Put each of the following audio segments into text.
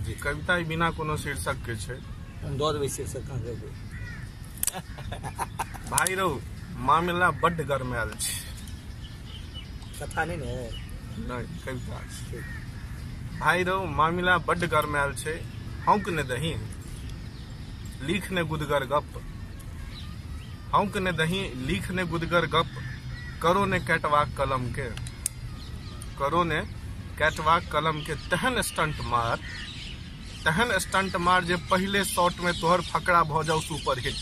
जी। कविता ई बिना कोनो शीर्षक के छै। हम दऽ देबै शीर्षक, अहाँ देबै। भाई रौ, मामिला बड्ड गरमायल छै। कथा नहि ने? नहि, कविता छै। भाई रौ, मामिला बड्ड गरमायल छै, हौंक ने दही लिख ने गुदगर गप, हौंक ने दही लिख ने गुदगर गप, करो ने कैटवाक कलम के, करो ने कैटवाक कलम के, तेहन स्टंट मार, तेहन स्टंट मार जे पहिले शॉट में तोहर फकरा भऽ जाउ सुपर हिट,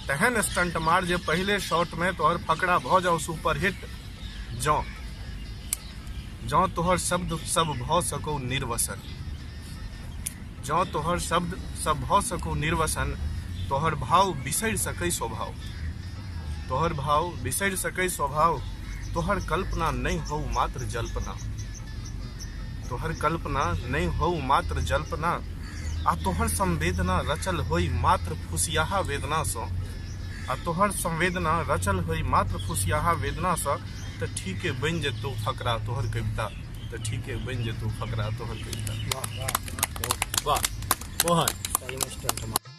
तेहन स्टंट मार जे पहिले शॉट में तोहर फकरा भऽ जाउ सुपर हिट, जँ जँ तोहर शब्द सब भऽ सकौ निर्वसन, जँ तोहर शब्द सब भऽ सकौ निर्वसन, तोहर भाव बिसरि सकै स्वभाव, तोहर भाव बिसरि सकै स्वभाव, तोहर कल्पना नहि हौ मात्र जल्पना, तोहर कल्पना नहि हौ मात्र जल्पना, आ तोहर संवेदना रचल होई मात्र फुसियाहा वेदनासँ, आ तोहर संवेदना रचल होई मात्र फुसियाहा वेदनासँ, तऽ ठीके बनि जेतौ फकरा तोहर कविता, तऽ ठीके बनि जेतौ फकरा तोहर कविता। वाह वाह वाह, मोहन। सही में स्टंट।